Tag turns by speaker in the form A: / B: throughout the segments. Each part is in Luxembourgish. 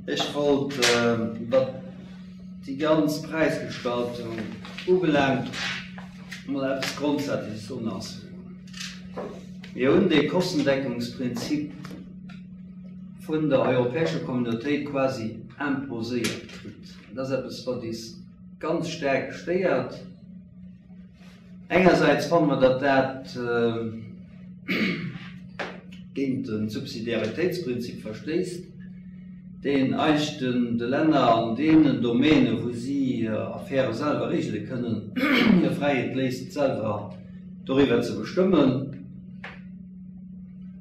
A: Ech wollt, wat déi ganz Präisgestaltung ubelaangt, emol eppes Grondsätzleches soen. Ass, Mir hunn dee Kostendeckungsprinzip vun der Europäescher Communautéit quasi imposéiert kritt. Dat ass eppes, wat eis ganz staark stéiert. Engersäits fanne mer, datt dat géint de Subsidiaritéitsprinzip verstéisst, deen eigentlech de Länner an deenen Domänen, wou si Affäre selwer regele kënnen, hir Fräiheet léisst, selwer doriwwer ze bestëmmen.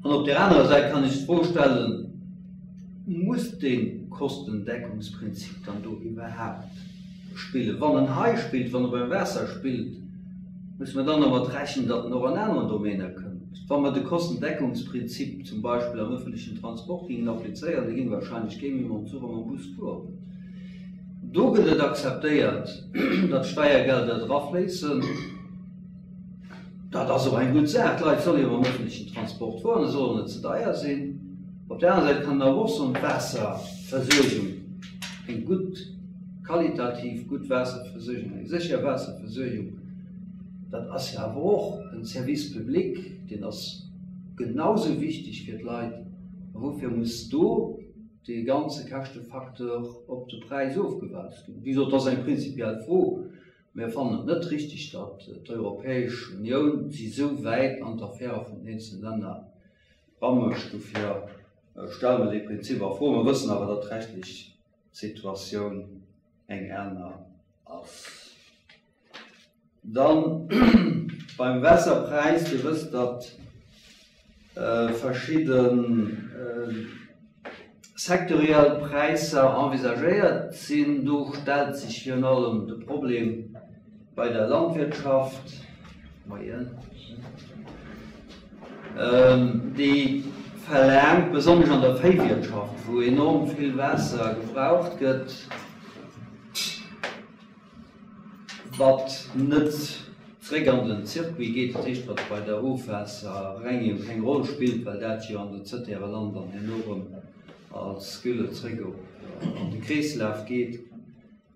A: An op där anerer Säit kann ech d'Fro stellen, Muss dee Kostendeckungsprinzip dann do iwwerhaapt spillen? Wann en hei spillt, wann e beim Waasser spillt, musse mer dann dermat rechnen, datt en och an aneren Domäner kënnt. Wa mer de Kostendeckungsprinzip zum Beispill am ëffentlechen Transport géingen applizéieren, da géing wahrscheinlech kee méi mam Zuch a mam Bus fueren. Do gëtt et akzeptéiert, datt Steiergelder drafléissen. Dat ass och eng gutt Saach. D'Leit solle jo mam ëffentlechen Transport fueren, e soll och net ze deier sinn. Op där aner Säit kann een awer och soen, d'Waasserversuergung, eng gutt, qualitativ gutt Waasserversuergung, eng sécher Waasserversuergung, dat ass jo awer och en Service public, deen ass genau esou wichteg fir d'Leit. A woufir muss do dee ganze Käschtefacteur op de Präis ofgewälzt ginn? Wéi gesot, dat ass eng prinzipiell Fro. Mir fannen et net richtig, datt d'Europäesch Unioun si sou wäit an d'Affäre vun den eenzele Länner ramëscht. Dofir stelle mer dee Prinzip a Fro. Mer wëssen awer, datt d'rechtlech Situatioun eng aner ass. Dann beim Waasserpräis, Dir wësst, datt verschidde sektoriell Präisser envisagéiert sinn. Do stellt sech virun allem de Problem bei der Landwirtschaft, moien, déi verlaangt, besonnesch an der Véiwirtschaft, wou enorm vill Waasser gebraucht gëtt, wat net zréck an den Circuit geet, dat heescht wat bei der Ofwaasserrengegung keng Roll spillt, well dat jo an de Zëttäre lant an herno erëm als Gülle zréck op an de Kreeslaf geet.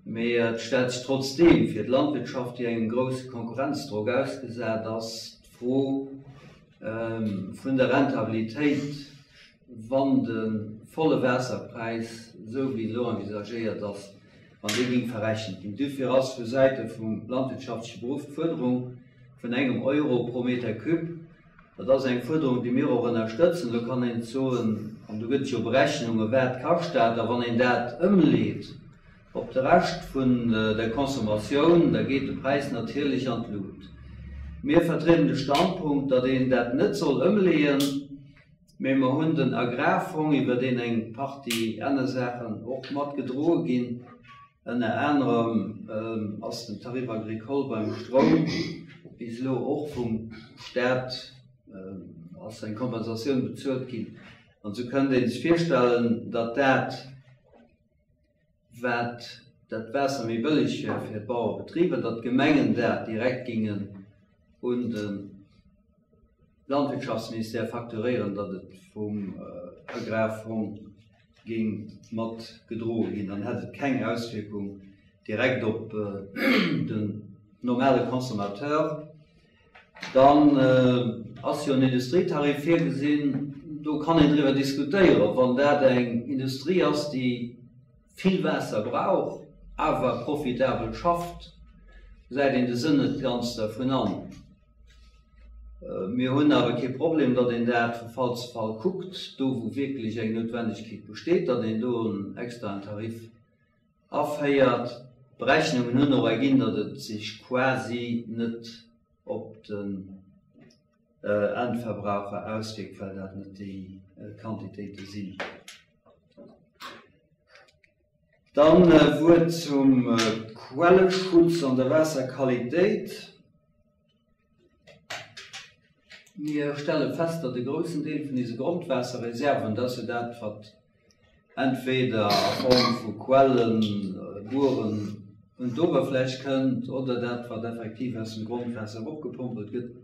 A: Mee et stellt sech trotzdeem fir d'Landwirtschaft, déi engem grousse Konkurrenzdrock ausgesat ass, d'Fro vun der Rentabilitéit, wann de volle Waasserpräis, esou wéi en elo envisagéiert ass, wann dee géing verrechent ginn. Dofir ass vu Säite vum landwirtschaftleche Beruff d'Fuerderung vun engem Euro pro Meter cube, dat ass eng Fuerderung, déi mir och ënnerstëtzen. Do kann een soen, an do gëtt et jo Berechnungen, wat kascht dat, a wann een dat ëmleet op de Rescht vun der Consommatioun, da geet de Präis natierlech an d'Lut. Mir vertrieden de Standpunkt, datt een dat net soll ëmleeën. Mee mer hunn den Agrarfong, iwwer deen eng Partie aner Saachen och mat gedroe ginn. Ënner anerem ass den Tarif agricole beim Stroum bis elo och vum Staat ass eng Kompensatioun bezuelt ginn. An esou kënnt ee sech virstellen, datt dat, wat dat Waasser méi bëlleg wär fir d'Bauerebetriber, datt d'Gemengen dat direkt gingen un de Landwirtschaftsministère facturéieren, datt et vum Agrarfong géing mat gedroe ginn. Dann hätt et keng Auswierkung direkt op den normale Consommateur. Dann ass jo en Industrietarif virgesinn. Do kann een driwwer diskutéieren, wann dat eng Industrie ass, déi vill Waasser brauch, awer profitabel schafft, gesäit een de Sënn net ganz dervun an. Mir hunn awer kee Problem, datt een dat vu Fall zu Fall kuckt, do wou wierklech eng Noutwendegkeet besteet, datt een do en extraen Tarif aféiert. D'Berechnungen hunn och erginn, datt et sech quasi net op den Endverbraucher auswierkt, well dat net déi Quantitéite sinn. Dann e Wuert zum Quelleschutz an der Waasserqualitéit. Mir stelle fest, datt e groussen Deel vun eise Grondwaasserreserven, dat ass jo dat, wat entweder a Form vu Quellen, Bueren un d'Oberfläch kënnt, oder dat, wat effektiv aus dem Grondwaasser eropgepompelt gëtt,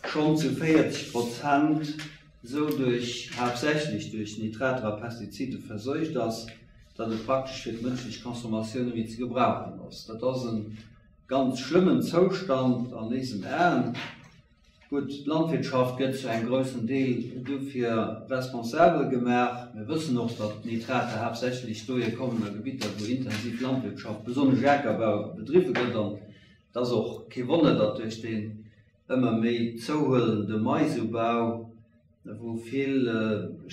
A: schonn zu 40 Prozent esou duerch, haaptsächlech duerch Nitrater a Pestizide verseucht ass. datt et praktesch fir d'mënschlech Consommatioun net méi ze gebrauchen ass. Dat ass e ganz schlëmmen Zoustand an éisen Aen. Gutt, d'Landwirtschaft gëtt zu engem groussen Deel dofir responsabel gemaach. Mir wëssen och, datt d'Nitrater haaptsächlech dohier kommen a Gebitter, wou intensiv Landwirtschaft, besonnesch Akerbau, bedriwwe gëtt. An et ass och kee Wonner, datt duerch deen ëmmer méi zouhuelende Maisubau, wou vill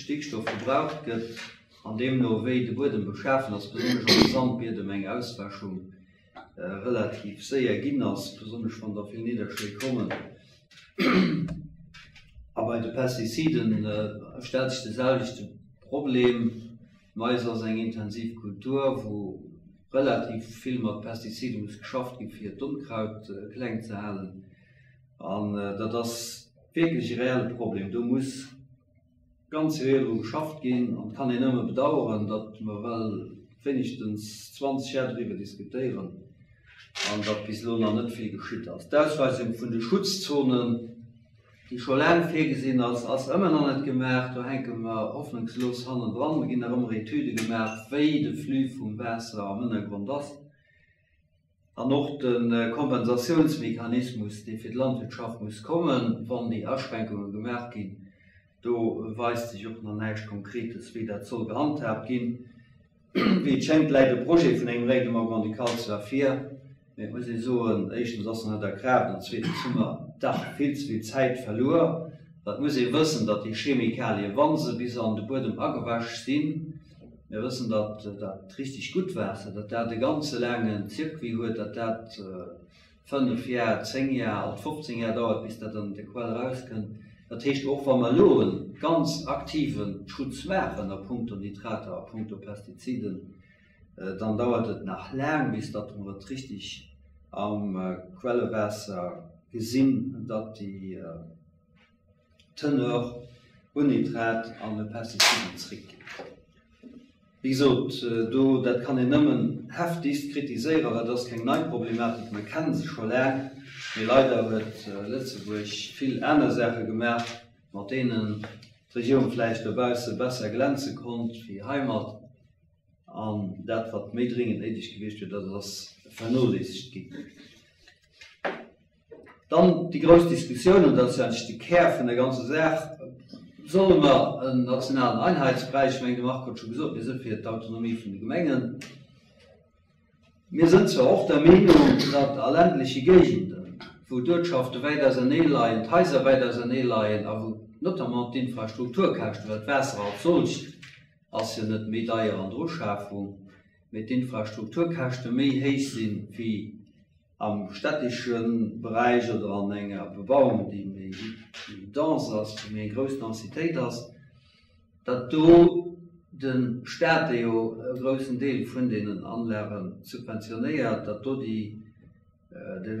A: Stickstoff gebraucht gëtt, an deemno wéi de Buedem beschafen ass, besonnesch an de Sandbiedem, eng Auswäschung relativ séier ginn ass, besonnesch wann da vill Nidderschléi kommen. A bei de Pestiziden stellt sech de selwechte Problem. Mais ass eng intensiv Kultur, wou relativ vill mat Pestizide muss geschafft gi fir d'Onkraut kleng ze halen. An dat ass wierklech e reelle Problem. Do muss ganz seriö dru geschafft ginn an et kann een nëmme bedauern, datt mer well wéinegstens 20 Jar doriwwer diskutéieren an datt bis elo nach net vill geschitt ass. D'Ausweisung vun de Schutzzonen, déi scho laang virgesinn ass, ass ëmmer nach net gemaach. Do hänke mer hoffnungslos hannendran. Et ginn nach ëmmer Etüde gemaach, wéi de Flux vum Waasser am Ënnergrond ass. An och de Kompensatiounsmechanismus, dee fir d'Landwirtschaft muss kommen, wann déi Aschränkunge gemaach ginn, do weist sech och nach näischt Konkretes, wéi dat soll gehandhaabt ginn. Wéi et schéngt, läit e Projet vun engem Règlement grand-ducal zwar vir, mä et muss ee soen, éischtens ass en net a Kraaft an zweetens hu mer dach vill ze vill Zäit verluer. Well et muss ee wëssen, datt déi Chemikalien, wa se bis an de Buedem agewäsch sinn, Mir wëssen, datt dat richteg gutt Waasser, datt dat e ganze laange Circuit huet, datt dat 5 Jar, 10 Jar, alt 15 Jar dauert, bis dat an der Quell erauskënnt. Dat heescht, och wa mer elo e ganz aktive Schutz maachen a punkto Nitrater, a punkto Pestiziden, dann dauert et nach laang, bis datt mer et richteg am Quellewaasser gesinn, datt déi Teneur un Nitrat an u Pestiziden zréckginn. Wéi gesot, do, dat kann een nëmmen heftigst kritiséieren, well dat ass keng nei Problematik, mer kenne se scho laang, mee leider huet Lëtzebuerg vill aner Saache gemaach, mat deenen d'Regierung vläicht dobausse besser glänze konnt wéi heimat. An dat, wat méi dringend néideg gewiescht wier, dat ass vernoléissegt ginn. Dann déi grouss Diskussioun, an dat ass jo eigentlech de Kär vun der ganzer Saach, Solle mer en nationalen Einheitspreis, ech mengen, de Marc huet scho gesot, mir si fir d'Autonomie vun de Gemengen. Mir sënn zwar och der Meenung, datt a ländleche Géigenden, wou d'Uertschafte wäit ausernee leien, d'Haiser wäit ausernee leien a wou notamment d'Infrastrukturkäschten, well d'Waasser als solcht ass jo net méi deier an der Uschafung, mee d'Infrastrukturkäschte méi héich sinn wéi am städtesche Beräich oder an enger Bebauung, déi méi dense ass, déi méi eng grouss Densitéit ass, datt do de Staat, dee jo e groussen Deel vun deenen Anlage subventionéiert, datt do déi, de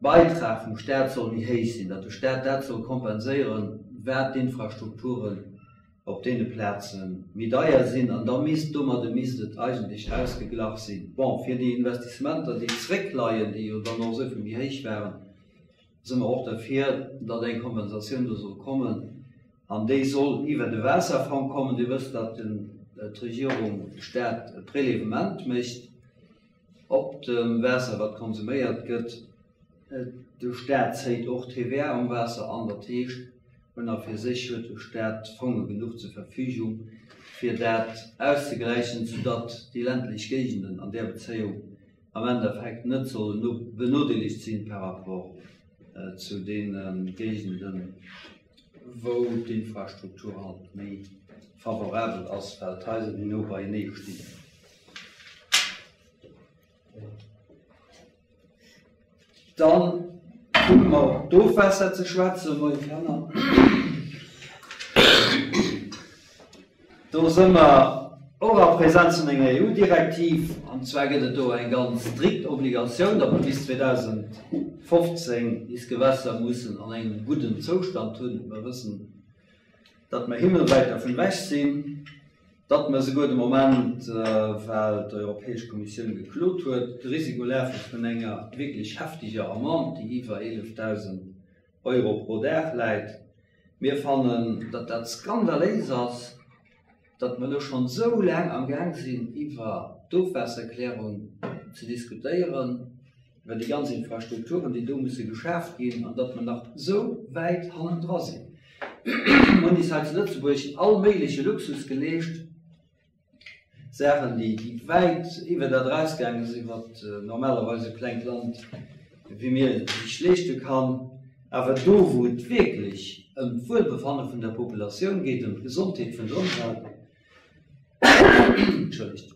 A: Beitrag vum Staat soll méi héich sinn, datt de Staat dat soll kompenséieren, wat d'Infrastrukturen op deene Plaze méi deier sinn an da misst domadde misst et eigentlech ausgeglach sinn. Bon, fir déi Investissementer, déi zréckleien, déi jo dann och esou vill méi héich waren, si mer och derfir, datt eng Kompensatioun do soll kommen an déi soll iwwer de Waasserfong kommen. Dir wësst, datt d'Regierung, de Stat e Prélèvement mécht op dem Waasser, wat konsuméiert gëtt. De Staat zéit och TVA um Waasser an, dat heescht, un a fir sech huet de Staat Fonge genuch zur Verfügung, fir dat auszegläichen, soudatt déi ländlech Géigenden an där Bezéiung am Endeffekt net sollen benodeelegt sinn par rapport zu deene Géigenden, wou d'Infrastruktur halt méi favorabel ass, well d'Haiser méi no beienee stinn. Dann komme mer op d'Ofwässer ze schwätzen, Moie Fernand. Do si mer och a Präsenz vun enger EU-Direktiv, an zwar gëtt et do eng ganz strikt Obligatioun, datt mer bis 2015 is Gewässer mussen an engem gudden Zoustand hunn. Mer wëssen, datt mer himmelwäit dervun ewech sinn. Datt mer esouguer de Moment, well d'Europäesch Kommissioun geklot huet, de Risiko lafe vun enger wierklech hefteger Amende, déi iwwer 11.000 Euro pro Dag läit. Mir fannen, datt dat skandaléis ass. Datt mer elo schonn esou laang am Gaang sinn, iwwer d'Ofwaasserklärung ze diskutéieren, iwwer déi ganz Infrastrukturen, déi do musse geschaaft ginn, an datt mer nach esou wäit hannendra sinn. Mer hunn is hei zu Lëtzebuerg all méigleche Luxus geleescht, Saachen, déi wäit iwwer dat erausgaange sinn, wat normalerweis e klengt Land wéi mir sech leeschte kann. Awer do, wou et wierklech ëm d'Wuelbefanne vun der Populatioun geet, ëm d'Gesondheet vun der Ëmwelt, entschëllegt,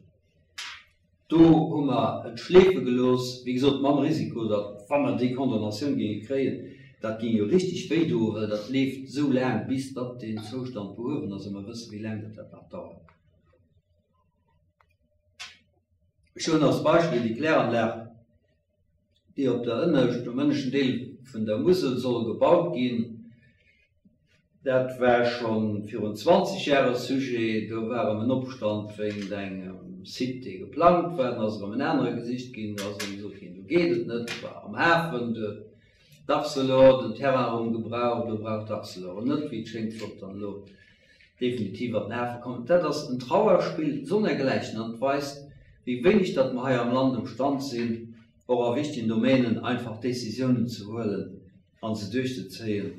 A: do hu mer et schleefe gelooss, wéi gesot, mam Risiko, datt, wa mer déi Condamnatioun géinge kréien, dat géing jo richtig wéi doen, well dat leeft esou laang, bis datt deen Zoustand behuewen ass, a mer wësse wéi laang datt dat nach dauert. Ech huelen als Beispill déi Kläranlag, déi op der ënnescht, um ënneschten Deel vun der Musel soll gebaut ginn. Dat war scho virun 20 Jar e Sujet. Do war erëm en Opstand wéint engem Site, dee geplangt war. Dann ass erëm en anere gesicht ginn. Do ass erëm gesot ginn, do geet et net. Dat war am Hafen. Do huet d'Arcelor den Terrain erëm gebraucht. Elo brauch d'Arcelor en net, wéi et schéngt, sollt dann elo definitiv an den Hafe kommen. Dat ass en Trauerspill sonnergläichen an et weist, wéi wéineg datt mer hei am Land emstand sinn, och a wichtegen Domänen einfach Décisiounen ze huelen a se duerchzezéien.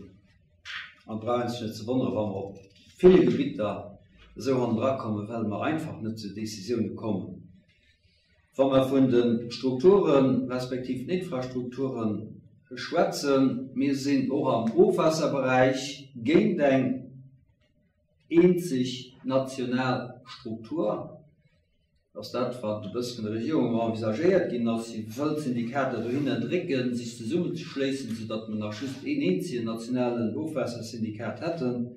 A: An et brauch een sech net ze wonneren, wa mer op ville Gebitter esou hannendra kommen, well mer einfach net zu Décisioune kommen. Wa mer vun de Strukturen, respektiv den Infrastrukture schwätzen, mir sinn och am Ofwaasserberäich géint eng eenzeg national Struktur. Dat ass dat, wat e bësse vun der Regierung elo envisagéiert ginn ass. Si wëll d'Syndikater dohinner drécken, sech zesummenzeschléissen, soudatt mer nach just een eenzegen nationalen Ofwaassersyndikat hätten.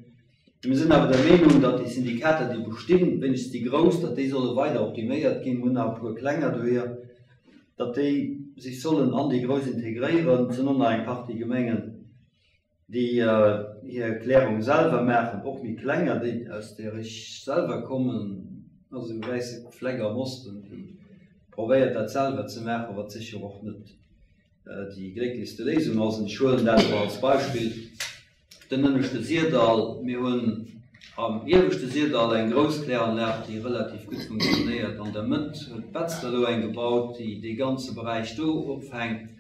A: Mir sinn awer der Meenung, datt déi Syndikater, déi bestinn, wéinegstens déi grouss, datt déi solle weider optiméiert ginn. Mir hunn nach e puer klenger dohier, datt déi sech sollen an déi grouss integréieren. Et sinn och nach eng Partie Gemengen, déi hir Klärung selwer maachen, och méi klenger, déi aus där ech selwer kommen, also e wäisse Fleck am Osten, déi probéiert dat selwer ze maachen, wat sécher och net déi glécklechste Léisung ass. An ech huelen dat elo als Beispill. Den ënneschte Syrdall, Mir hunn am ieweschte Syrdall eng grouss Kläranlag, déi relativ gutt funktionéiert. An der Mëtt huet d'Betzder elo eng gebaut, déi dee ganze Beräich do opfänkt.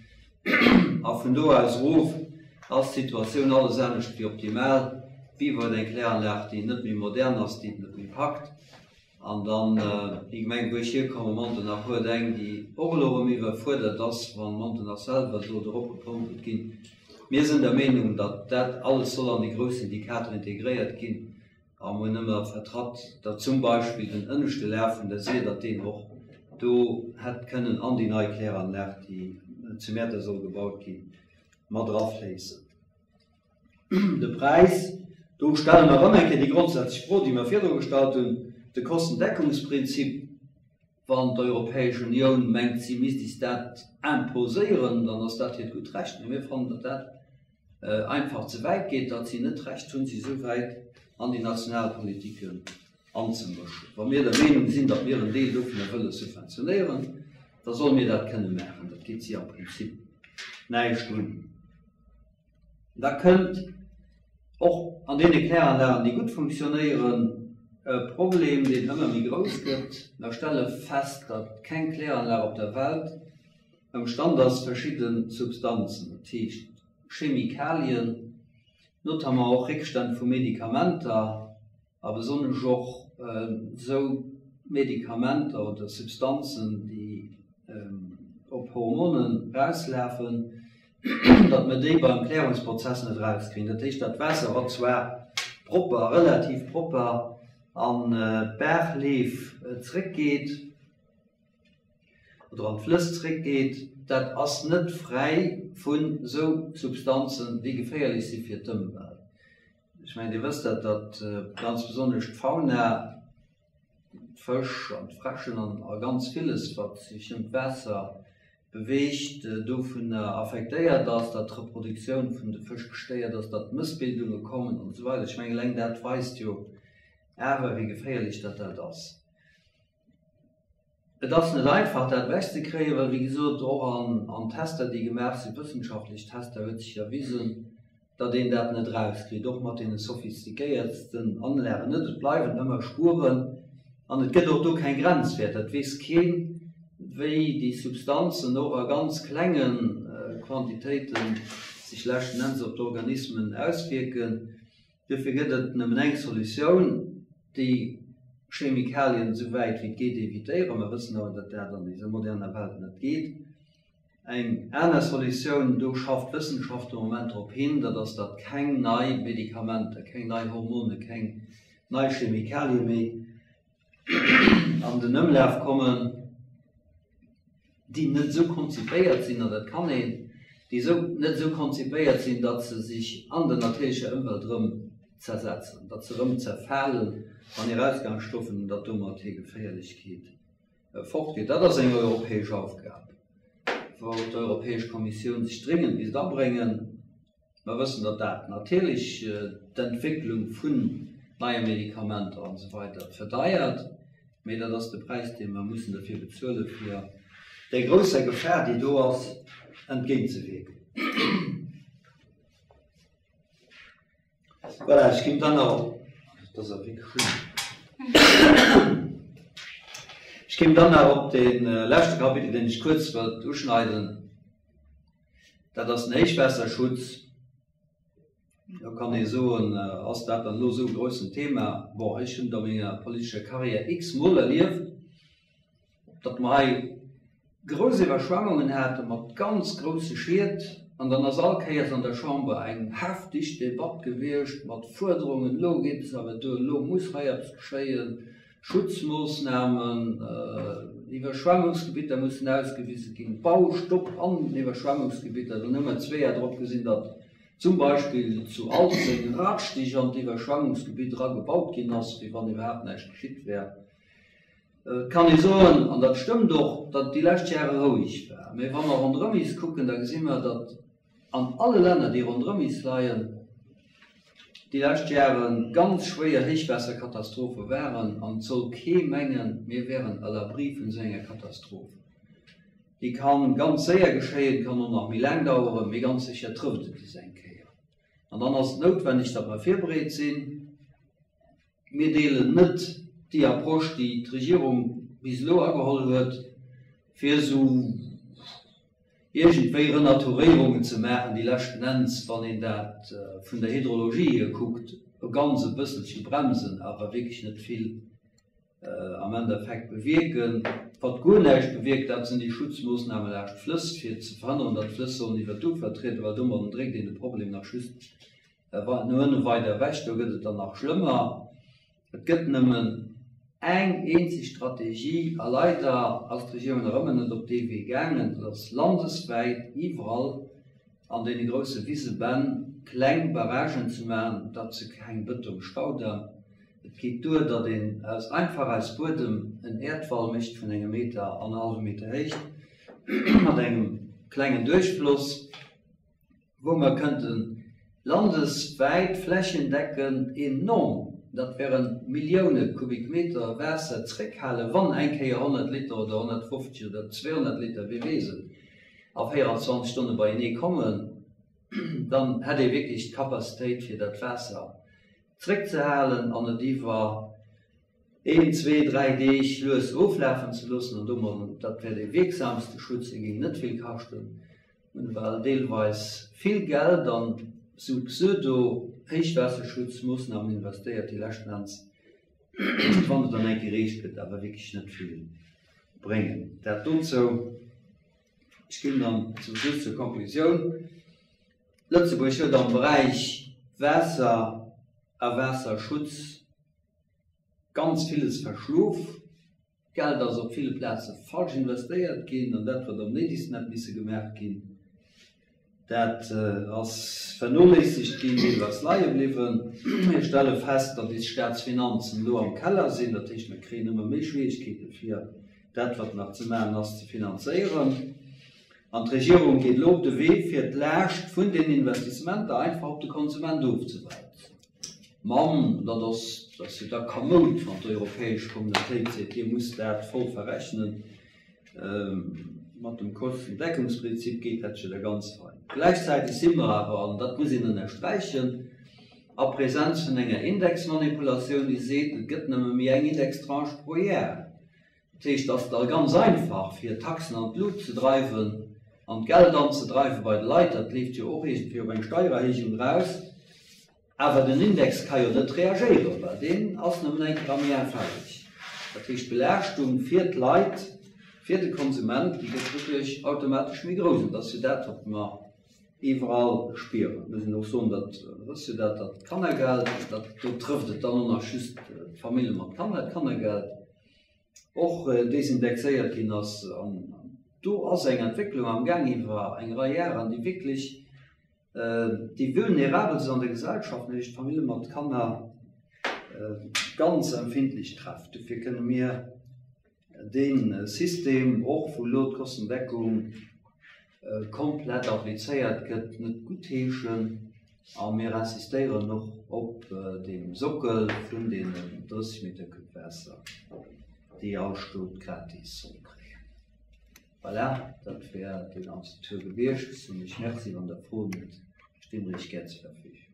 A: A vun do aus erof ass d'Situatioun alles anescht wéi optimal. Biwer huet eng Kläranlag, déi net méi modern ass, déi et net méi packt. An dann déi Gemeng, wou ech hierkommen, Montenach, huet eng, déi och elo erëm iwwerfuerdert ass, wann Montenach selwer sollt eropgepompelt ginn. Mir sinn der Meenung, datt dat alles soll an déi grouss Syndikater integréiert ginn a mir hunn ëmmer vertratt, datt zum Beispill den ënneschte Laf vun der Sir, datt deen och do hätt kënnen an déi nei Kläranlag, déi zu Mäertert soll gebaut ginn, mat erafléissen. De Präis, do stelle mer erëm eng Kéier déi grondsätzlech Fro, déi mer virdru gestallt hunn, de Kostendeckungsprinzip. Wann d'Europäesch Unioun mengt, si misst is dat imposéieren, dann ass dat hiert gutt Recht. Mee mir fannen, datt dat einfach ze wäit geet, datt si net d'Recht hunn, sech esou wäit an déi national Politiken anzemëschen. Wa mir der Meenung sinn, datt mir en Deel dovunner wëlle subventionéieren, da solle mir dat kënne maachen. Dat geet si am Prinzip näischt un. Da kënnt och an deene Kläranlagen, déi gutt funktionéieren, e Problem, deen ëmmer méi grouss gëtt. Mer stelle fest, datt keng Kläranlag op der Welt ëmstand ass, verschidde Substanzen, dat heescht Chemikalien, notamment och Réckstänn vu Medikamenter, a besonnesch och esou Medikamenter oder Substanzen, déi op Hormonen erauslafen, datt mer déi beim Klärungsprozess net erauskriegen. Dat heescht, dat Waasser, wat zwar propper, relativ propper an d'Baachleef zréckgeet oder an d'Flëss zréckgeet, dat ass net fräi vun esou Substanzen, déi geféierlech si fir d'Ëmwelt. Ech mengen, Dir wësst dat, datt ganz besonnesch d'Fauna, d'Fësch an d'Fräschen an a ganz villes, wat sech ëm d'Waasser beweegt, dovunner affektéiert ass, datt d'Reproduktioun vun de Fësch gestéiert ass, datt Mëssbildunge kommen an esou weider. Ech mengen, eleng dat weist jo awer, wéi geféierlech datt dat ass. Et ass net einfach, dat ewechzekréien, well, wéi gesot, och an Tester, déi gemaach sinn, wëssenschaftlech Tester, huet sech erwisen, datt een dat net erauskritt, och mat deene sophistiquéiertsten Anlagen net. Et bleiwen ëmmer Spueren an et gëtt och do keng Grenzwäerter. Et weess keen, wéi déi Substanzen och a ganz klenge Quantitéite sech leschten Enns op d'Organismen auswierken. Duerfir gëtt et nëmmen eng Solutioun, déi Chemikalien esou wäit wéi et geet evitéieren. Mer wëssen awer, datt dat an eiser moderner Welt net geet. Eng aner Solutioun, do schafft d'Wëssenschaft de Moment drop hin, dat ass, datt keng nei Medikamenter, keng nei Hormone, keng nei Chemikalie méi an den Ëmlaf kommen, déi net esou konzipéiert sinn, an dat kann een, déi esou net esou konzipéiert sinn, datt se sech an der natierlecher Ëmwelt erëm zersetzen, datt se erëm zerfalen an hir Ausgangsstoffen an datt domat hir Geféierlechkeet fortgeet. Dat ass eng europäesch Aufgab, wou d'Europäesch Kommissioun sech dréngend misst abréngen. Mer wëssen, datt dat natierlech d'Entwécklung vun neie Medikamenter an esou weider verdeiert, mee dat ass de Präis, dee mer mussen derfir bezuelen, fir där grousser Gefahr, déi do ass, entgéintzewierken. Voilà, ech ginn dann nach op, dat ass awer wierklech schlëmm, ech kéim dann nach op dee leschte Kapitel, deen ech kuerz wëllt uschneiden. Dat ass den Héichwaasserschutz. Do kann ee soen, ass dat dann elo esou e groussen Thema? Bon, ech hunn et a menger politescher Carrière x-mol erlieft, datt mer hei grouss Iwwerschwemmungen hate mat ganz grousse Schied an dann ass all Kéiers an der Chamber eng heftig Debatt gewiescht mat Fuerderungen, elo geet es awer duer, elo muss hei eppes geschéien, Schutzmoossnamen, Iwwerschwemmungsgebitter mussen ausgewise ginn, Baustopp an den Iwwerschwemmungsgebitter. Dann hu mer zweeër drop gesinn, datt zum Beispill zu Alzeng Radstich an d'Iwwerschwemmungsgebitt era gebaut ginn ass, wéi wann iwwerhaapt näischt geschitt wär. Et kann ee soen, an dat stëmmt och, datt et déi lescht Jahre roueg war. Mä wa mer ronderëm is kucken, da gesi mer, datt an alle Länner, déi ronderëm is leien, déi lescht Jahre ganz schwéier Héichwaasserkatastrophe waren. An et soll kee mengen, mir wären à l'abri vun esou enger Katastroph. Déi ka ganz séier geschéien, kann och nach méi laang daueren, mee ganz sécher trëfft et is eng Kéier. An dann ass et noutwenneg, datt mer virbereet sinn. Mir deelen net déi Approche, déi d'Regierung bis elo ageholl huet, fir esou iergendwéi Renaturéierungen ze maachen, déi leschten Enns, wann een dat vun der Hydrologie hier kuckt, e ganz e bësselche bremsen, awer wierklech net vill am Endeffekt bewierken. Wat guer näischt bewierkt, dat sinn déi Schutzmoossname laascht d'Flëss, fir ze verhënneren, datt d'Flëss sollen iwwer d'Ufer trieden, well domadden dréckt een de Problem nach just No ënne weider ewech, do gëtt et dann nach schlëmmer. Et gëtt nëmmen eng eenzeg Strategie, a leider ass d'Regierung nach ëmmer net op dee Wee gaangen, dat ass landeswäit iwwerall an deene grousse Wisebänn kleng Barragen ze maachen, dat si keng Bëtongstaudämm. Et geet duer, datt een aus einfach aus Buedem en Äerdwall mécht vun engem Meter an e hallwe Meter Héicht mat engem klengen Duerchfloss. wou mer kënnten landeswäit flächendeckend enorm, dat wären Millioune Kubikmeter Waasser zréckhalen, wann eng Kéier 100 Liter oder 150 oder 200 Liter, wie weess et, a 24 Stonne beienee kommen, dann hätt ee wierklech d'Capacitéit fir dat Waasser zréckzehalen an et iwwer een, zwee, dräi Deeg lues oflafen ze loossen. An domadden, dat wär dee wierksamste Schutz, e géing net vill kaschten, hunn well deelweis vill Geld an sou Pseudo-Héichwaasserschutzmoossnamen investéiert, déi leschten Enns, wann et dann eng Kéier eescht gëtt, awer wierklech net vill bréngen. Dat dozou. Ech ginn dann zum Schluss zur Konklusioun. Lëtzebuerg huet am Beräich Waasser a Waasserschutz ganz villes verschlof. D'Geld ass op ville Plaze falsch investéiert ginn an dat, wat am néidegsten hätt misse gemaach ginn, dat ass vernoléissegt ginn, deelweis leie bliwwen. Mir stelle fest, datt is Staatsfinanzen elo am Keller sinn. Dat heescht, mir kréien ëmmer méi Schwierigkeete fir dat, wat nach ze maachen ass, ze finanzéieren. An d'Regierung geet elo op de Wee, fir d'Laascht vun den Investissementer einfach op de Konsument ofzewälzen. Mam, dat ass, dat ass jo da kamoud, wann d'Europäesch Communautéit seet, Dir musst dat voll verrechnen. Mat dem Kostendeckungsprinzip geet dat jo da ganz fein. Gläichzäiteg si mer awer, an dat muss een ënnersträichen, a Präsenz vun enger Indexmanipulatioun, déi seet, et gëtt nëmme méi eng Indextranche pro Jar. Dat heescht, et ass da ganz einfach, fir d'Taxen an d'Lut ze dreiwen an d'Geld anzedreiwe bei de Leit. Dat leeft jo och iergendwéi op eng Steiererhéijung eraus. Awer den Index ka jo net reagéieren, well deen ass nëmmen eng Kéier am Jar fälleg. Dat heescht, d'Belaaschtung fir d'Leit, fir de Konsument, déi gëtt doduerch automatesch méi grouss. An dat ass jo dat, wat mer iwwerall spieren. Et muss een och soen, dat ass jo dat, dat d'Kannergeld, dat do trëfft et dann och nach just d'Famillje mat Kanner, d'Kannergeld och desindexéiert ginn ass. An do ass eng Entwécklung amgaang iwwer eng Rei Jaren, déi wierklech Déi Vulnerabelst an der Gesellschaft, nämlech d'Famille mat Kanner, ganz empfindlech trefft. Dofir kënne mir dee System, och wou elo d'Kostendeckung komplett applizéiert gëtt, net guttheeschen. A mir insistéieren och op deem Sockel vun deenen 30 Meter Cube Waasser, déi all Stot gratis soll kréien. Voilà, dat wär dee ganzen Tour gewiescht. Soen Iech Merci, wann Der Froen hutt, sti mir Iech gär zur Verfügung.